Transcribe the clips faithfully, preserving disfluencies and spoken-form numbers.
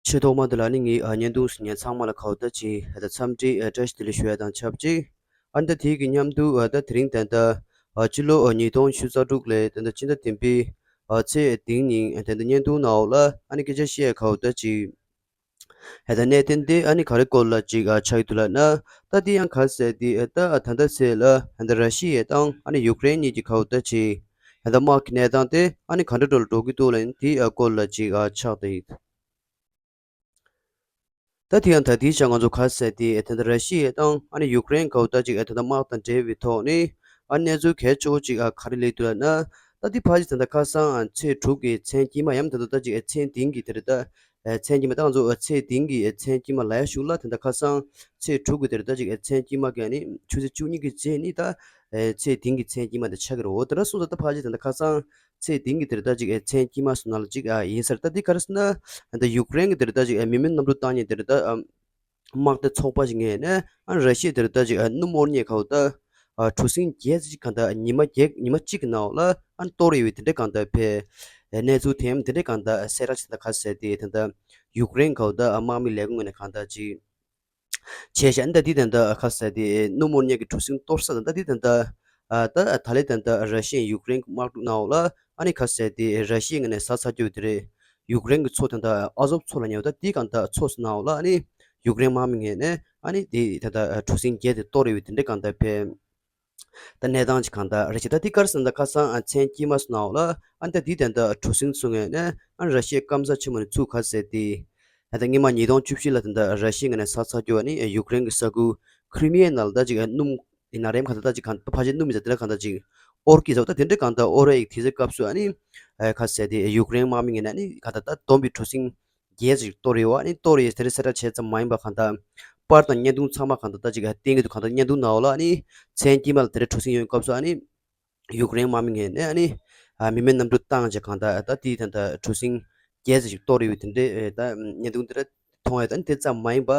ཆེས་ཐོག་མ་དེ་ལ་ནི་ངས་ཨ་བརྙན་ཐུང་གཟིགས་མཁན་ཚང་མ་ལ་ཁ་བརྡ་ཅིག་ཨ་ད་འཚམས་འདྲི་ཨ་བཀྲ་ཤིས་བདེ་ལེགས་ཞུ་ཡ་དང་ཆབས་ཅིག་ཨ་ད་དེའི་གི་མཉམ་དུ་ཨ་ད་དེ་རིང་ད་ལྟ་ཨ་ཕྱི་ལོ་ཨ་ཉིས་སྟོང་ཉི་ཤུ་རྩ་དྲུག་ལོའི་ད་ལྟ་སྤྱི་ཟླ་བདུན་པའི་ཨ་ཚེས་བདུན་ཉིན་ཨ་ད་ལྟ་བརྙན་ཐུང་ནང་ལ་ཨ་ནི་སྐད་ཆ་བཤད་ཡ་ཁ་བརྡ་ཅིག་ཨ་ད་གནད་དོན་དེ་ཨ་ནི་ག་རེ་སྐོར་ལ་ཅིག་ཨ་ཆགས་ཡོད་འདུག་ལབ་ན། ད་དེ་ཡང་ག་རེ་ཟེར་དེ་ཨ་ད་ཨ་ད་ལྟ་ཚེས་ལ་ཨ་ད་ར་ཤི་ཡ་དང་ཨ་ནི་ཡུཀ་རེན་གཉིས་ཀྱི་ཁ་བརྡ་ཅིག་ཨ་ད་དམག་གི་གནས་སྟངས་དེ་ཨ་ནི་ག་འདྲ་འགྲོ་ལ་འགྲོ་གི་འདུག་ལབ་ཡིན་དེ་ཨ་སྐོར་ལ་ཅིག་ཨ་ཆགས་བསྡད་ཡོད། ད་དེ་ཡང་ད་དེའི་ཆ་ང་ཚོ་ག་ཟེར་དེ་ད་ལྟ་ར་ཤི་ཡ་དང་ཨ་ནི་ཡུཀ་རེན་གའུ་ད་ཅིག་ཨ་ད་ལྟ་དམག་དང་འབྲེལ་བའི་ཐོག་ནས་ཨ་གནས་ཚུལ་གལ་ཆེ་བོ་ཅིག་ཨ་ག་རེ་སླེབས་འདུག་ལབ་ན། ད་དེ་ཕལ་ཆེར་ད་ལྟ་ཁ་སང་ཨ་ཚེས་དྲུག་གི་མཚན་དཀྱིལ་མ་ཡང་ད་ལྟ་ད་ཅིག་ཨ་མཚན་བདུན་གྱི་དེ་རེད་ད། ཨ་མཚན་དཀྱིལ་མ་ད་ང་ཚོ་ཨ་ཚེས་བདུན་གྱི་ཨ་མཚན་དཀྱིལ་མ་ལ་ཡ་གཞུག་ལ་ད་ལྟ་ཁ་སང་ཚེས་དྲུག་གི་དེ་རེད་ད་ཅིག་ཨ་མཚན་དཀྱིལ་མ་གི་ཨ་ནི་ཆུ་ཚོད་བཅུ་གཉིས་ཀྱི་རྗེས་ནི་ད་ཨ་ཚེས་བདུན་གྱི་མཚན་དཀྱིལ་མ་དེ་ཆགས་ཀྱི་རེད། འོ་དེ་འདྲ་སོང་ཙང་ད་ཕལ་ཆེར་ད་ལྟ་ཁ་སང་། ཚེས་བདུན་གྱི་དེ་རེད་ད་ཅིག་ཨེ་མཚན་དཀྱིལ་མ་སོང་ན་ལ་ཅིག་ཨ་ཡིན་ས་རེད། ད་འདི་ག་རེ་ཟེར་ན་ད་ཡུཀ་རེན་གྱི་དེ་རེད་ད་ཅིག་ཨ་མི་མེད་གནམ་གྲུ་བཏང་མཁན་དེ་རེད་ད་ཨ་དམག་སྡེ་ཚོགས་པ་ཞིག་ངོས་ནས་ཨ་ར་ཤི་ཡའི་དེ་རེད་ད་ཅིག་ཨ་སྣུམ་དབོར་མཁན་ཁ་བོ་ད་ཨ་གྲུ་གཟིངས་བརྒྱད་ཅིག་གང་ལྟར་ཉི་མ་བརྒྱད་ཉི་མ་གཅིག་གི་ནང་ལ་ཨ་གཏོར་ཡོད་པའི་དེ་འདྲ་གང་ལྟར་ཕེ་གནས་ཚུལ་དེ་དེ་འདྲ་གང་ལྟར་གསལ་བསྒྲགས་བྱས་ད་ག་ཟེར་དེ་ད་ལྟ་ཡུཀ་རེན་ཁ་བོ་ད་ཨ་དམག་མི་ལས་ཁུངས་ངོས་ནས་གང་ལྟར་ཅིག་བྱས་ཤག་ཨ་ནི་ད་འདི་ད་ལྟ་ཁ་ཟེར་དེ་སྣུམ་དབོར་མཁན་གྱི་གྲུ་གཟིངས་གཏོར་ས་དང་ད་འདི་ད་ལྟ་ཨ་ད་ད་ལས་ད་ལྟ་ར་ཤི་ཡ་ཡུཀ་རེན་གྱི་དམག་འཁྲུག་ནང་ལ་ཨ་ནི་ཁ་ཟེར་དེ་ར་ཤི་ཡའི་ངོས་ནས་ཟ་ཚར་རྒྱུ་དེ་རེད། ཡུཀ་རེན་གྱི་མཚོ་ད་ལྟ་ཨ་ཟོབ་མཚོ་ལ་ཉེ་བ་ད་འདི་གང་ལྟར་མཚོ་ནང་ལ་ཨ་ནི་ཡུཀ་རེན་དམག་མི་ངོས་ནས་ཨ་ནི་དེ་ད་ལྟ་གྲུ་གཟིངས་བརྒྱད་དེ་གཏོར་ཡོད་པའི་དེ་འདྲ་གང་ལྟར་ཕེ། ད་གནས་སྟངས་ཅིག་གང་ལྟར་རེད་ཅེས། ད་འདི་ག་རེ་ཟེར་ན་ད་ཁ་སང་ཨ་མཚན་དཀྱིལ་མ་སོང་ནའང་ལ་ཨ་ནི་ད་འདི་ད་ལྟ་གྲུ་གཟིངས་སོང་ངས་ནས་ཨ་ནི་ར་ཤི་ཡའི་སྐམ་ས་ཆེན་མོ་ནས་ཚུར་ག་རེ་ཟེར་དེ། ད་ལྟ་སྔོན་མ་ཉིས་སྟོང་བཅུ་བཞི་ལ་ད་ལྟ་ར་ཤི་ཡའི་ངོས་ནས་ཟ་ཚར་རྒྱུ་བ་ནི་ཡུཀ་རེན་གྱི་ས་ཁུལ་ཁི་རི་མི་ཡའི་ནང་ལ་ད་ཅིག་ཨ་སྣུམ་ཡིན་ན་རེམ་གང་ལྟར་ད་ཅིག་གང་ཕལ་ཆེར་སྣུམ་ཡིན་ཟེར་དེ་འདྲ་གང་ལྟར་ཅིག་དབོར་གྱི་ཟེར་བ་ད་དེ་འདྲ་གང་ལྟར་དབོར་བའི་དུས་ཚོད་སྐབས་སུ་ཨ་ནི་ཨ་ག་རེ་ཟེར་དེ་ཡུཀ་རེན་དམག་མི་ངོས་ནས་ཨ་ནི་གང་ལྟར་ད་བསྡོམས་པའི་གྲུ་གཟིངས་རྒྱས་ཅིག་གཏོར་ཡོད་པ་ཨ་ནི་གཏོར་ཡོད་དེ་རེད་གསལ་བསྒྲགས་བྱས་ཙམ་མ་ཡིན་པ་གང་ལྟར་པར་དང་བརྙན་ཐུང་ཚང་མ་གང་ལྟར་ད་ཅིག་བསྟན་གྱི་འདུག་གང་ལྟར་བརྙན་ཐུང་ནང་ལ་ཨ་ནི་མཚན་དཀྱིལ་མ་ལ་དེ་རེད་གྲུ་གཟིངས་ཡོང་སྐབས་སུ་ཨ་ནི་ཡུཀ་རེན་དམག་མི་ངོས་ནས་ཨ་ནི་ཨ་མི་མེད་གནམ་གྲུ་བཏང་བྱས་གང་ལྟར་ད་དེ་ད་ལྟ་གྲུ་གཟིངས་རྒྱས་ཅིག་གཏོར་ཡོད་དེ་འདྲས་ད་བརྙན་ཐུང་དེ་རེད་མཐོང་ཡོད། ཨ་ནི་དེ་ཙམ་མ་ཡིན་པ་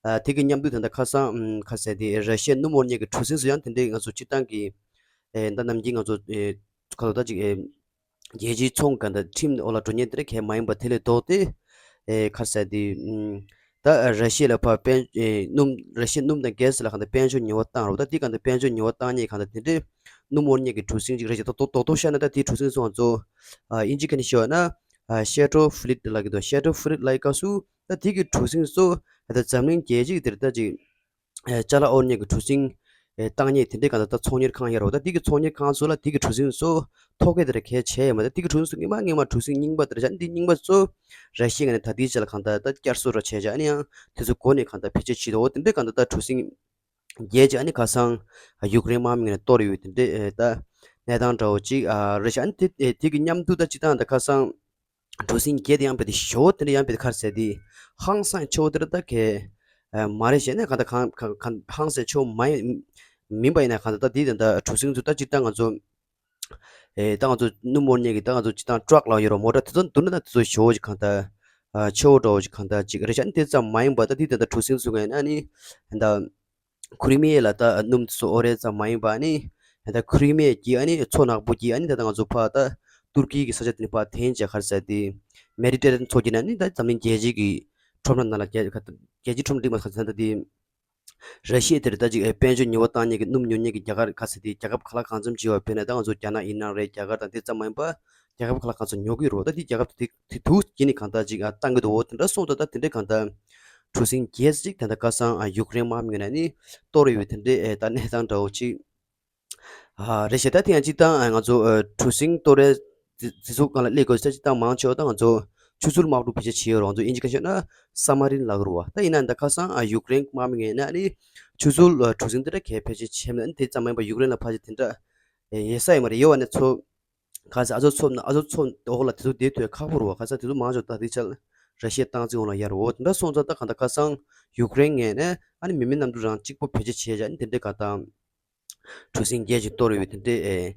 ཨ་དེ་གི་མཉམ་དུ་ད་ལྟ་ཁ་སང་ཁ་ཟེར་དེ་ར་ཤི་ཡའི་སྣུམ་དབོར་མཁན་གྱི་གྲུ་གཟིངས་སུ་ཡང་དེ་འདྲས་ང་ཚོ་སྤྱིར་བཏང་གི་ཨེ་ད་ནམ་རྒྱུན་ང་ཚོ་ཨེ་ག་ལ་ད་ཅིག་ཨེ་རྒྱལ་སྤྱིའི་ཚོང་ག་འདྲ་ཁྲིམས་འོག་ལ་འགྲོ་མཁན་དེ་འདྲ་གལ་མ་ཡིན་པ་དེ་ལས་ལྡོག་སྟེ། ཨེ་ག་རེ་ཟེར་དེ་ཨུམ། ད་ར་ཤི་ཡ་ལ་ཕར་དཔལ་ཨེ་སྣུམ་ར་ཤི་ཡའི་སྣུམ་དང་གྷེ་སི་ལ་གང་ལྟར་དཔལ་འབྱོར་ཉེས་པ་བཏང་རོགས་ད་དེ་གང་ལྟར་དཔལ་འབྱོར་ཉེས་པ་བཏང་མཁན་གང་ལྟར་དེ་འདྲའི་སྣུམ་དབོར་མཁན་གྱི་གྲུ་གཟིངས་ཅིག་རེད་ཅེས་ད་རྡོག་རྡོག་རྡོག་བཤད་ན་ད་དེའི་གྲུ་གཟིངས་སུ་ང་ཚོ་ཨ་དབྱིན་ཇི་སྐད་ནས་ཞུས་པ་ན་ཨ་ཤེ་ཏྲོ་ཕི་ལིཊ་ལབ་ཀྱི་འདུག་ཤེ་ཏྲོ་ཕི་ལིཊ་ལབ་ཡི་སྐབས་སུ་ད་དེ་གི་གྲུ་གཟིངས་སུ་ད་འཛམ་གླིང་རྒྱལ་སྤྱི་གི་དེར་ད་ཅིག་ཨེ་ཅ་ལག་དབོར་མཁན་གྱི་གྲུ་གཟིངས་ཨེ་བཏང་མཁན་དེ་འདྲའི་གང་ལྟར་ད་ཚོང་གཉེར་ཁང་ཡོད་རེད་བ། ད་དེ་གི་ཚོང་གཉེར་ཁང་ཚོ་ལ་དེ་གི་གྲུ་གཟིངས་ཚོ་ཐོ་གས་དེ་འདྲ་གལ་ཆེ་ཡོད་མ་རེད། ད་དེ་གི་གྲུ་གཟིངས་ཚོ་སྔོན་མ་སྔོན་མ་གྲུ་གཟིངས་རྙིང་པ་དེ་འདྲ་ཆགས་འདི་རྙིང་པ་ཚོ་ར་ཤི་ཡའི་ངོས་ནས་ད་ལྟའི་ཆ་ལ་གང་ལྟར་ད་བསྐྱར་གསོ་ར་བྱས་བྱས་ཨ་ནི་ཡང་དེ་ཚོ་སྒོ་ནས་གང་ལྟར་བེད་སྤྱོད་བྱེད་དོ་འོ་དེ་འདྲའི་གང་ལྟར་ད་གྲུ་གཟིངས་རྒྱས་ཅིག་ཨ་ནི་ཁ་སང་ཡུཀ་རེན་དམག་མི་ངོས་ནས་གཏོར་ཡོད་དེ་འདྲའི་ཨེ་ད་གནས་སྟངས་འདྲ་བོ་ཅིག་ཨ་རེད་ཤག་ཨ་ནི་དེ་དེ་གི་མཉམ་དུ་ད་སྤྱིར་བཏང་ད་ཁ་སང་། གྲུ་གཟིངས་བརྒྱད་དེ་ཡང་བེད་དེ་ཞོ་དེ་འདྲ་ཡང་བེད་དེ་ག་རེ་ཟེར་དེ་ཧང་སང་ཆེ་བོ་དེ་འདྲ་ད་གས་མ་རེད་ཞེས་ནས་གང་ལྟར་གང་གང་གང་ཧང་སང་ཆེ་བོ་མ་ཡིན་མིན་པ་ཡིན་ན་གང་ལྟར་ད་དེ་དེ་འདྲ་གྲུ་གཟིངས་ཚོ་ད་སྤྱིར་བཏང་ང་ཚོ་ཨེ་ད་ང་ཚོ་སྣུམ་དབོར་མཁན་གྱི་ད་ང་ཚོ་སྤྱིར་བཏང་ཊྲག་ལ་ཡོད་རོ་མོ་ཊ་དེ་ཚོ་འདུག་ན་ད་དེ་ཚོ་ཞོ་ཅིག་གང་ལྟར་ཨ་ཆེ་བོ་འདྲ་བོ་ཅིག་གང་ལྟར་ཅིག་རེད་ཤག་ཨ་ནི་དེ་ཙམ་མ་ཡིན་པ་ད་དེ་དེ་འདྲ་གྲུ་གཟིངས་ཚོ་གས་ན་ཨ་ནི་ད། ཁུ་རི་མི་ཡ་ལ་ད་སྣུམ་དེ་ཚོ་དབོར་རེས་ཙམ་མ་ཡིན་པ་ནི་ད་ཁུ་རི་མི་ཡ་གི་ཨ་ནི་མཚོ་ནག་པོ་གི་ཨ་ནི་ད་ང་ཚོ་ཕར་ད་ཏུར་ཀི་གི་ས་ཆ་དེ་ནས་ཕར་འཐེན་བྱས་ག་རེ་ཟེར་དེ་མེ་ཌི་ཊེ་རེ་ནི་མཚོ་གི་ནང་ནི་ད་འཛམ་གླིང་རྒྱལ་སྤྱི་གི་ཁྲོམ་ར་ནང་ལ་རྒྱལ་རྒྱལ་སྤྱིའི་ཁྲོམ་ར་འགྲིག་མ་ཁ་ཚ་ད་དེ་ར་ཤི་ཡ་དེར་ད་ཅིག་དཔལ་འབྱོར་ཉོ་བ་བཏང་མཁན་གྱི་སྣུམ་ཉོ་མཁན་གྱི་རྒྱ་གར་ག་ཚོད་དེ་རྒྱལ་ཁབ་ཁ་ལག་གང་འཚམ་ཅིག་ཡོད་པ་ཕེ་ན་ད་ང་ཚོ་རྒྱ་ནག་ཡིན་ན་རེད་རྒྱ་གར་དང་དེ་ཙམ་མ་ཡིན་པ་རྒྱལ་ཁབ་ཁ་ལག་གང་འཚམ་ཉོ་གི་རོ་ད་དེ་རྒྱལ་ཁབ་དེ་དེ་དུས་ཀྱི་ནི་གང་ལྟར་ཅིག་བཏང་གི་འདུག་འོ་དེ་འདྲ་སོང་ཙང་ད་དེ་འདྲ་གང་ལྟར། གྲུ་གཟིངས་རྒྱས་ཅིག་ད་ལྟ་ཁ་སང་ཡུཀ་རེན་དམག་མི་ངོས་ནས་ནི་གཏོར་ཡོད་དེ་འདྲའི་ད་གནས་སྟངས་འདྲ་བོ་ཅིག་རེད་ཤག་ད་དེ་ཡང་སྤྱིར་བཏང་ང་ཚོ་གྲུ་གཟིངས་གཏོར་རེས་དེ་ཚོ་སྒང་ལ་སླེབས་དགོས་ས་སྤྱིར་བཏང་མང་ཆེ་བ་ད་ང་ཚོ་ཆུ་ཚུར་དམག་འཁྲུག་བེད་སྤྱོད་བྱེད་ཡོད་རེད། ང་ཚོ་དབྱིན་ཇི་སྐད་ཤོད་ན་སབ་མ་རིན་ལབ་ཀྱི་རེད་བ། ད་ཡིན་ན་ད་ཁ་སང་ཡུཀ་རེན་དམག་མི་ངོས་ནས་ནི་ཆུ་ཚུར་གྲུ་གཟིངས་དེ་འདྲ་གས་བེད་སྤྱོད་བྱས་མེད། ཨ་ནི་དེ་ཙམ་མ་ཡིན་པར་ཡུཀ་རེན་ལ་ཕལ་ཆེར་དེ་འདྲ་ཡོད་ས་ཡོད་མ་རེད། ཡོད་པ་ནས་ཚོ། ག་ས་ཨ་ཚོ་ཚོ་ཨ་ཚོ་ཚོ་འོག་ལ་དེ་ཚོ་བསྡད་ཐུབ་ཁག་པོ་རེད་བ། ག་ས་དེ་ཚོ་མང་ཤོས་ད་དེ་ཆ་ལ་ར་ཤི་ཡའི་སྟངས་འཛིན་འོག་ལ་ཡོད་རེད། འོ་དེ་འདྲ་སོང་ཙང་ད་ག་ད་ཁ་སང་ཡུཀ་རེན་ངོས་ནས་ཨ་ནི་མི་མེད་གནམ་གྲུ་རང་གཅིག་པོ་བེད་སྤྱོད་བྱས་བྱས་ཨ་ནི་དེ་འདྲའི་ག་ད་གྲུ་གཟིངས་རྒྱས་ཅིག་གཏོར་ཡོད་དེ་འདྲའི་ཨེ།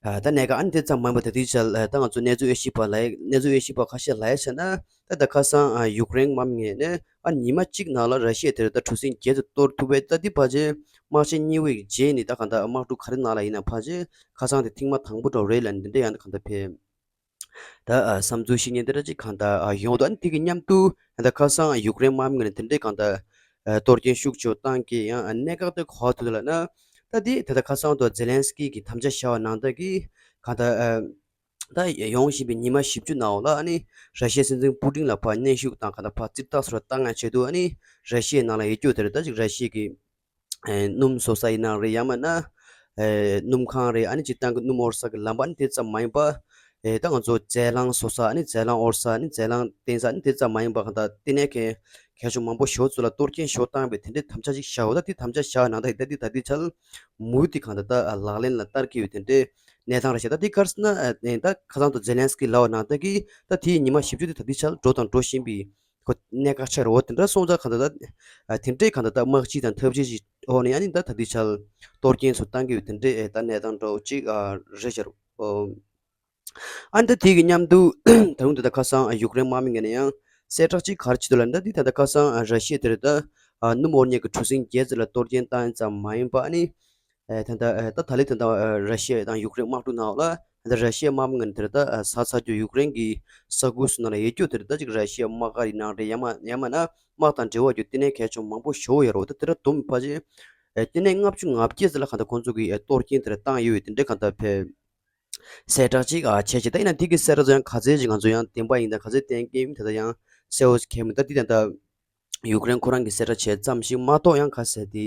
ད་གནད་འགག་ཨ་ནི་དེ་ཙམ་མ་ཡིན་པ་ད་དེ་ཆ་ལ་ད་ང་ཚོ་གནས་ཚུལ་དབྱེ་ཞིབ་པ་ལ་གནས་ཚུལ་དབྱེ་ཞིབ་པ་ཁ་ཤས་ལ་ཡ་བྱས་ན། ད་ད་ཁ་སང་ཡུཀ་རེན་དམག་མི་ངོས་ནས་ཨ་ཉི་མ་གཅིག་ནང་ལ་ར་ཤི་ཡ་དེར་ད་གྲུ་གཟིངས་བརྒྱད་ཙམ་གཏོར་ཐུབ་པས། ད་འདི་ཕལ་ཆེར་དམག་ཆེན་གཉིས་པའི་རྗེས་ནས་ད་གང་ལྟར་དམག་འཁྲུག་ག་རེ་ནང་ལ་ཡིན་ན་ཕལ་ཆེར་ཁ་སང་དེ་ཐེངས་མ་དང་པོ་འདྲ་བོ་རེད་ལབ་ནས་འདི་འདྲ་ཡང་ད་གང་ལྟར་ཕེབས། ད་ཨ་བསམ་ཚུལ་བཤད་མཁན་དེ་འདྲ་ཅིག་གང་ལྟར་ཨ་ཡོང་འདུག་ཨ་ནི་དེ་གི་མཉམ་དུ་ད་ཁ་སང་ཡུཀ་རེན་དམག་མི་ངོས་ནས་དེ་འདྲའི་གང་ལྟར་ཨ་གཏོར་སྐྱོན་ཤུགས་ཆེ་བཏང་གི་ཡང་ཨ་གནད་འགག་དེ་ག་པར་ཐུག་འདུག་ལབ་ན། ད་དེ་ད་ལྟ་ཁ་སང་དུ་ཛེ་ལན་སི་ཀི་གི་དམ་བཅའ་བཞག་པ་ནང་ལྟར་གི་གང་ལྟར་ཨ་ད་ཡོང་བཞིན་པའི་ཉི་མ་བཞི་བཅུ་ནང་ལ་ཨ་ནི་ར་ཤི་ཡའི་སྲིད་འཛིན་པུ་ཏིན་ལ་ཕར་གནོན་ཤུགས་དང་གང་ལྟར་ཕར་རྩིས་རྟགས་སོགས་བཏང་ཡ་ཆེད་དུ་ཨ་ནི་ར་ཤི་ཡའི་ནང་ལ་ཡོད་རྒྱུ་དེ་རེད། ད་ཅིག་ར་ཤི་ཡའི་གི་ཨེ་སྣུམ་བཟོ་ས་ཡིན་ན་རེད། ཡང་མིན་ན་ཨེ་སྣུམ་ཁང་རེད། ཨ་ནི་སྤྱིར་བཏང་གི་སྣུམ་དབོར་ས་གི་ལམ་བུ་ཨ་ནི་དེ་ཙམ་མ་ཡིན་པ། ཨེ་ད་ང་ཚོ་རྫས་རླངས་བཟོ་ས་ཨ་ནི་རྫས་རླངས་དབོར་ས་ཨ་ནི་རྫས་རླངས་བཏོན་ས་ཨ་ནི་དེ་ཙམ་མ་ཡིན་པ་གང་ལྟར་ལྟེ་གནས་མཁན་གལ་ཆེ་མང་པོ་ཞིག་ཚོ་ལ་གཏོར་སྐྱོན་ཞིག་བཏང་བའི་དེ་འདྲའི་དམ་བཅའ་ཞིག་བཞག་ཡོད། ད་དེ་དམ་བཅའ་བཞག་ནང་ད་ད་དེ་ད་དེ་ཆ་ལ་མུ་མཐུད་གང་ལྟར་ད་ལག་ལེན་ལ་བསྟར་གྱི་ཡོད་དེ་འདྲའི་གནས་སྟངས་རེད་ཤག་ད་དེ་ག་རེ་ཟེར་ན་ཨེ་ད་ཁ་སང་དུ་ཛེ་ལན་སི་ཀི་ལབ་པ་ནང་ད་གི་ད་དེའི་ཉི་མ་བཞི་བཅུ་དེ་ད་དེ་ཆ་ལ་འགྲོ་དང་འགྲོ་བཞིན་པའི་ཁོ་གནད་འགག་ཆགས་རེད། འོ་དེ་འདྲ་སོང་ཙང་གང་ལྟར་ད་ཨ་དེ་འདྲའི་གང་ལྟར་ད་དམག་སྤྱི་དང་འཐབ་ཇུས་ཤིག་འོག་ནས་ཨ་ནི་ད་ད་ལྟའི་ཆར་གཏོར་སྐྱོན་སོགས་བཏང་གི་ཡོད་དེ་འདྲའི་ཨེ་ད་གནས་སྟངས་འདྲ་བོ་ཅིག་ཨ་རེད་ཤག་ཨོ། ཨ་ནི་ད་དེ་གི་མཉམ་དུ་ད་རུང་ད་ལྟ་ཁ་སང་ཨ་ཡུཀ་རེན་དམག་མི་ངོས་ནས་ཡང་གསལ་བསྒྲགས་ཅིག་ག་རེ་བྱས་འདུག་ལབ་ན། ད་དེ་ད་ལྟ་ཁ་སང་ཨ་ར་ཤི་ཡ་དེར་ད་ཨ་སྣུམ་དབོར་མཁན་གྱི་གྲུ་གཟིངས་བརྒྱད་ཙམ་ལ་གཏོར་སྐྱོན་བཏང་ཡ་ཙམ་མ་ཡིན་པ་ཨ་ནི། ཨེ་ད་ལྟ་ཨེ་ད་ད་ལྟའི་ད་ལྟ་ཨེ་ར་ཤི་ཡ་དང་ཡུཀ་རེན་དམག་འཁྲུག་ནང་ལ་ད་ལྟ་ར་ཤི་ཡའི་དམག་མི་ངོས་ནས་དེར་ད་ཨེ་ས་ཚ་རྒྱུ་ཡུཀ་རེན་གྱི་ས་ཁུལ་སོགས་ནང་ལ་ཡོད་རྒྱུ་དེར་ད་ཅིག་ར་ཤི་ཡའི་དམག་སྒར་ཡིན་ནའང་རེད། ཡང་མ་ཡང་མིན་ན་དམག་དང་འབྲེལ་བ་རྒྱུ་ལྟེ་གནས་གལ་ཆེན་མང་པོ་ཞིག་ཡོད་རེད། ད་དེ་འདྲ་བསྡོམས་ཕལ་ཆེར་ཨེ་ལྟེ་གནས་ལྔ་བཅུ་ང་བརྒྱད་ཙམ་ལ་གང་ལྟར་ཁོང་ཚོ་གིས་ཨེ་གཏོར་སྐྱོན་དེར་བཏང་ཡོད་དེ་འདྲ་གང་ལྟར་ཕེ་གསལ་བསྒྲགས་ཅིག་ཨ་བྱས་ཅིག་ད་ཡིན་ན་དེ་གི་གསལ་བསྒྲགས་ཚོ་ཡང་ག་ཚད་ཅིག་ང་ཚོ་ཡང་བདེན་པ་ཡིན་ད་ག་ཚད་གཏན་འཁེལ་ད་ལྟ་ཡང་གསལ་བོ་ཞིག་གང་མི་འདུག་ད་དེ་ད་ལྟ་ཡུཀ་རེན་ཁོ་རང་གིས་གསལ་བསྒྲགས་བྱས་ཙམ་ཞིག་མ་གཏོགས་ཡང་ག་ཚད་དེ་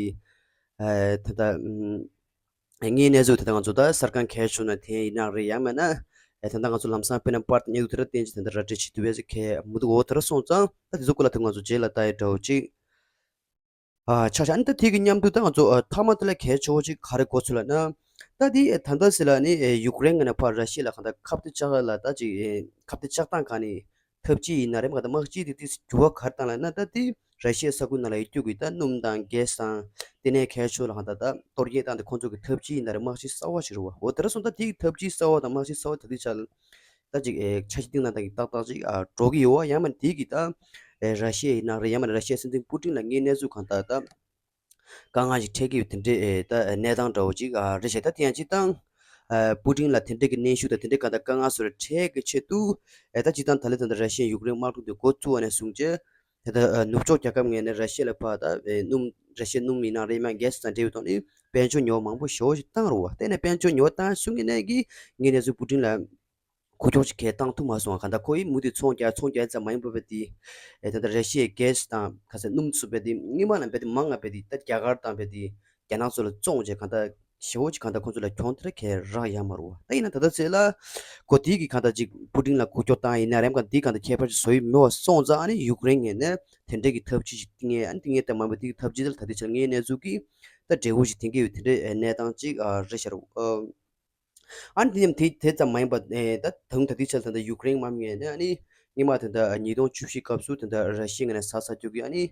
ཨ་ད་ལྟ་ཨམ་དངོས་གནས་ཚུལ་དེ་ད་ང་ཚོ་ད་གསར་ཁང་གལ་ཆེ་ན་དེ་ཡིན་ན་རེད། ཡང་མིན་ན་ཨ་ད་ལྟ་ང་ཚོ་ལམ་སང་དཔེར་ན་པར་དེ་ཉེ་དུ་དེ་ར་བསྟན་ཅིག་ད་ལྟ་ར་སྤྲོད་བྱེད་ཐུབ་པའི་གལ་མི་འདུག་འོ་དེ་ར་སོང་ཙང་ད་དེ་ཚོ་སྐོར་ལ་ད་ང་ཚོ་རྗེས་ལ་ལྟ་ཡི་འདྲ་བོ་ཅིག་ཨ་ཆ་བཞག་ཨ་ནི་ད་དེ་གི་མཉམ་དུ་ད་ང་ཚོ་ཨ་མཐའ་མ་དེ་ལ་གལ་ཆེ་བོ་ཅིག་ག་རེ་གོ་ཚུལ་ལབ་ན། ད་དེ་ད་ལྟ་ཟེར་ལ་ནི་ཨེ་ཡུཀ་རེན་ངོས་ནས་ཕར་ར་ཤི་ཡ་ལ་གང་ལྟར་ཁ་གཏད་བཅག་ལ་ད་ཅིག་ཨེ་ཁ་གཏད་བཅག་སྟངས་གང་ནི་འཐབ་ཇུས་ཡིན་ན་རེད། མ་གཏོགས་དམག་སྤྱི་དེ་དེ་འགྱུར་བ་ག་རེ་བཏང་ལབ་ན། ད་དེ་ར་ཤི་ཡའི་ས་ཁུལ་ནང་ལ་ཡོད་རྒྱུ་གི་ད་སྣུམ་དང་གྷེ་སི་དང་ལྟེ་གནས་གལ་ཆེ་ལ་གང་ལྟར་ད་གཏོར་སྐྱོན་བཏང་སྟེ་ཁོང་ཚོ་གི་འཐབ་ཇུས་ཡིན་ན་རེད། དམག་ཇུས་གསར་བ་ཞིག་རེད་བ། འོ་དེ་འདྲ་སོང་ཙང་ད་དེ་གི་འཐབ་ཇུས་གསར་བ་དང་དམག་ཇུས་གསར་བ་ད་དེ་ཆ་ལ། ད་ཅིག་ཨེ་འཆར་གཞི་བཏིང་གནང་སྟངས་ཀྱི་ཏག་ཏག་ཅིག་ཨ་འགྲོ་གི་ཡོད་བ། ཡང་མིན་དེ་གི་ད་ཨེ་ར་ཤི་ཡ་ཡིན་ན་རེད། ཡང་མིན་ར་ཤི་ཡའི་སྲིད་འཛིན་པུ་ཏིན་ལ་དངོས་གནས་ཚུལ་གང་ལྟར་ད་དཀའ་ངལ་ཞིག་འཕྲད་ཀྱི་ཡོད་དེ་འདྲའི་ཨེ་ད་གནས་སྟངས་འདྲ་བོ་ཅིག་ཨ་རེད་ཤག་ད་དེ་ཡང་སྤྱིར་བཏང་ཨ་པུ་ཏིན་ལ་དེ་འདྲའི་གི་གནོན་ཤུགས་དང་དེ་འདྲའི་གང་ལྟར་དཀའ་ངལ་སོགས་རེ་འཕྲད་ཀྱི་ཆེད་དུ་ཨེ་ད་སྤྱིར་བཏང་ད་ལན་ད་ལྟ་ར་ཤི་ཡ་ཡུཀ་རེན་དམག་འཁྲུག་དེ་འགོ་བཙུགས་པ་ནས་བཟུང་རྗེས་དེ་ད་ཨ་ནུབ་ཕྱོགས་རྒྱལ་ཁབ་ངོས་ནས་ར་ཤི་ཡ་ལ་ཕར་ད་ཨེ་སྣུམ་ར་ཤི་ཡའི་སྣུམ་ཡིན་ན་རེད། མ་གྷེ་སི་དང་འབྲེལ་བའི་ཐོག་ནས་དཔལ་འབྱོར་ཉོ་བ་མང་པོ་ཞེ་པོ་ཞིག་བཏང་རེད་བ། དེ་ནས་དཔལ་འབྱོར་ཉོ་བ་བཏང་སོང་གི་ནས་ཀྱི་དངོས་གནས་ཚུལ་པུ་ཏིན་ལ། ཁུག་ཀྱོག་ཅིག་གས་བཏང་ཐུབ་མ་སོང་བ། གང་ལྟར་ཁོ་ཡིས་མུ་མཐུད་ཚོང་རྒྱག་ཚོང་རྒྱག་ཙམ་མ་ཡིན་པ་བས་དེ། ཨེ་ད་ལྟ་ར་ཤི་ཡའི་གྷེ་སི་དང་ག་ཚད་སྣུམ་ཚུ་བས་དེ་སྔོན་མ་ལ་བས་དེ་མང་ང་བས་དེ་ད་རྒྱ་གར་དང་བས་དེ་རྒྱ་ནག་ཚོ་ལ་བཙོང་བྱས་གང་ལྟར་ཞེ་བོ་ཅིག་གང་ལྟར་ཁོང་ཚོ་ལ་གྱོང་དེ་ར་གས་རག་ཡ་མ་རེད་བ། ད་ཡིན་ན་ད་ལྟ་ཚེ་ལ་ཁོ་དེ་གི་གང་ལྟར་ཅིག་པུ་ཏིན་ལ་ཁུག་ཀྱོག་བཏང་ཡིན་ན་རེམ་གང་དེ་གང་ལྟར་ཁྱད་པར་ཅིག་བཟོ་ཡི་མེད་བ་སོང་ཙང་ཨ་ནི་ཡུཀ་རེན་ངོས་ནས་དེ་འདྲའི་གི་ཐབས་ཇུས་ཅིག་བཏིང་ངེས། ཨ་ནི་བཏིང་ངེས་ད་མ་འབད་དེ་གི་ཐབས་ཇུས་དེ་ལ་ད་ལྟའི་ཆར་དངོས་གནས་ཚུལ་གི་ད་འབྲས་བུ་ཅིག་འཐེན་གྱི་ཡོད་དེ་འདྲའི་ཨེ་གནས་སྟངས་ཅིག་ཨ་རེད་ཤག་རེད། ཨ། ཨ་ནི་དེ་མཉམ་དེ་དེ་ཙམ་མ་ཡིན་པ་ཨེ་ད་དུང་ད་ལྟའི་ཆར་ད་ལྟ་ཡུཀ་རེན་དམག་མི་ངོས་ནས་ཨ་ནི་སྔོན་མ་ད་ལྟ་ཉིས་སྟོང་བཅུ་བཞི་སྐབས་སུ་ད་ལྟ་ར་ཤི་ཡའི་ངོས་ནས་ཟ་ཟ་རྒྱུ་གི་ཨ་ནི་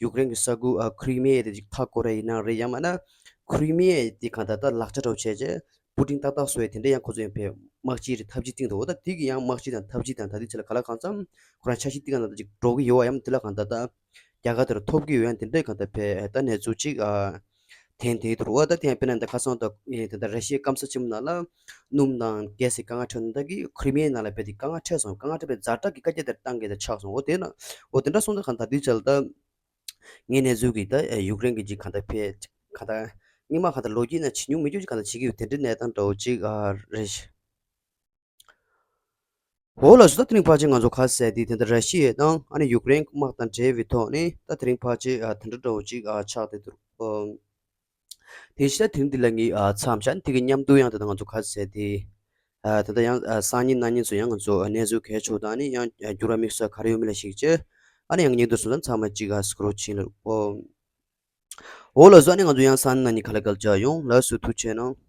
ཡུཀ་རེན་གྱི་ས་ཁུལ་ཨ་ཁི་རི་མི་ཡ་དེ་ཅིག་མཐའ་སྐོར་རེ་ཡིན་ན་རེད། ཡང་མིན་ན་ཁི་རི་མི་ཡ་དེ་གང་ལྟར་ད་ལག་ཆ་འདྲ་བོ་བྱས་རྗེས་པུ་ཏིན་ཏག་ཏག་བཟོ་ཡ་དེ་འདྲ་ཡང་ཁོ་ཚོ་ཡང་ཕེ་དམག་སྤྱིའི་རེ་ཐབས་ཇུས་བཏིང་འདུག་འོ་ད་དེ་གི་ཡང་དམག་སྤྱི་དང་ཐབས་ཇུས་དང་ད་ལྟའི་ཆར་ལ་ག་ལ་གང་འཚམ་ཁོ་རང་འཆར་གཞི་བཏིང་ག་ན་ད་ཅིག་འགྲོ་གི་ཡོད་བ། ཡང་དེ་ལ་གང་ལྟར་ད། རྒྱ་གར་དེར་ཐོབ་ཀྱི་ཡོད་ཡང་དེ་འདྲའི་གང་ལྟར་ཕེ་ད་གནས་ཚུལ་ཅིག་ཨ་ཐོན་བསྡད་འདུག་འོ་ད་དེ་ཡང་དཔེར་ན་ད་ཁ་སང་ད་ཨེ་ད་ལྟ་ར་ཤི་ཡའི་སྐམ་ས་ཆེན་མོ་ནང་ལ་སྣུམ་དང་གྷེ་སི་དཀའ་ངལ་འཕྲད་ནས་ད་གི་ཁི་རི་མི་ཡའི་ནང་ལ་ཕེ་དེ་དཀའ་ངལ་འཕྲད་སོང་། དཀའ་ངལ་འཕྲད་པའི་ཛ་དྲག་གི་བཀའ་རྒྱ་དེར་བཏང་གི་ད་ཆགས་སོང་། འོ་དེ་ན་འོ་དེ་འདྲ་སོང་ཙང་གང་ད་དེ་ཆ་ལ་ད་ངའི་གནས་ཚུལ་གི་ད་ཨེ་ཡུཀ་རེན་གི་ཅིག་གང་ད་ཕེ་གང་ད་སྔོན་མ་གང་ད་ལོ་རྒྱུས་ན་ཇེ་ཉུང་མི་རྒྱུ་ཅིག་གང་ད་བྱེད་ཀྱི་ཡོད་དེ་འདྲའི་གནས་སྟངས་འདྲ་བོ་ཅིག་ཨ་རེད། འོ་ལགས་སོ། ད་དེ་རིང་ཕལ་ཆེར་ང་ཚོ་ཁ་གསལ་དེ་དེ་འདྲ་ར་ཤི་ཡ་དང་ཨ་ནི་ཡུཀ་རེན་དམག་དང་འབྲེལ་བའི་ཐོག་ནས་ད་དེ་རིང་ཕལ་ཆེར་ཨ་དེ་འདྲ་འདྲ་བོ་ཅིག་ཨ་ཆགས་བསྡད་འདུག་ཨོ། དེ་བཞིན་ད་དེ་རིང་འདི་ལ་ངས་ཨ་མཚམས་བཞག་དེ་གི་མཉམ་དུ་ཡང་ད་ལྟ་ང་ཚོ་ཁ་གསལ་དེ་ཨ་ད་ལྟ་ཡང་ཨ་སང་ཉིན་གནངས་ཉིན་ཚོ་ཡང་ང་ཚོ་གནས་ཚུལ་གལ་ཆེ་བ་དང་ཨ་ནི་ཡང་ཨ་འགྱུར་བ་དམིགས་བསལ་ག་རེ་ཡོད་མེད་ལ་གཞིགས་བྱས་ཨ་ནི་ཡང་ཉིན་དུ་སོང་ཙང་ཚང་མ་ཅིག་ཨ་སྐོར་བ་ཕྱིན་ལ་ཨོ། འོ་ལགས་སོ། ཨ་ནི་ང་ཚོ་ཡང་སང་ཉིན་གནངས་ཉིན་ཁ་ལ་ག་ལ་མཇལ་ཡོང་། ལགས་སོ། ཐུགས་རྗེ་གནང་།